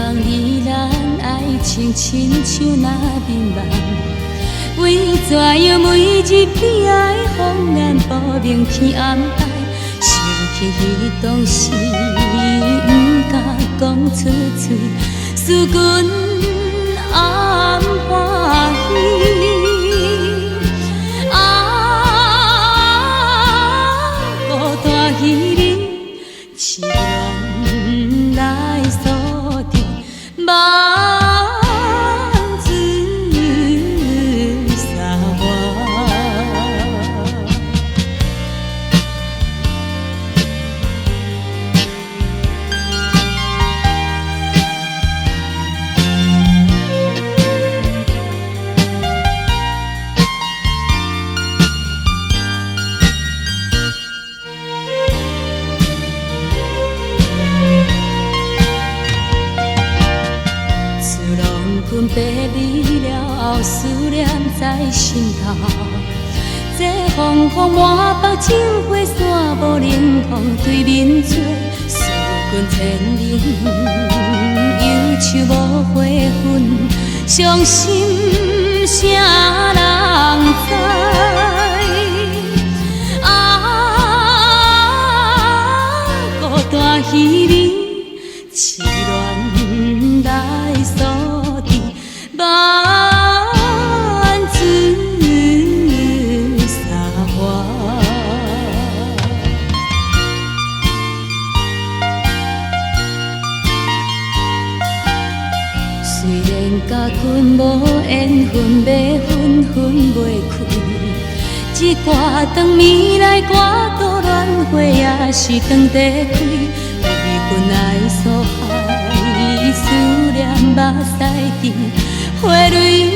望你咱愛情親像那眠夢，為怎樣每日悲哀，予咱無明天安排？想起彼當時，毋敢講出嘴，思君暗歡喜。啊，孤單彼日，痴戀來鎖佇萬子沙華。自郎君別離了後，思念在心頭。這風風滿腹酒花，散無冷風對面坐。思君千里，憂愁無花粉，傷心誰人知？啊，孤單彼日，痴戀來鎖佇萬子沙華。雖然佮君無緣分，欲分分袂開，一掛當暝來掛都戀花也是當地開，為君愛所害，思念目屎滴，花淚。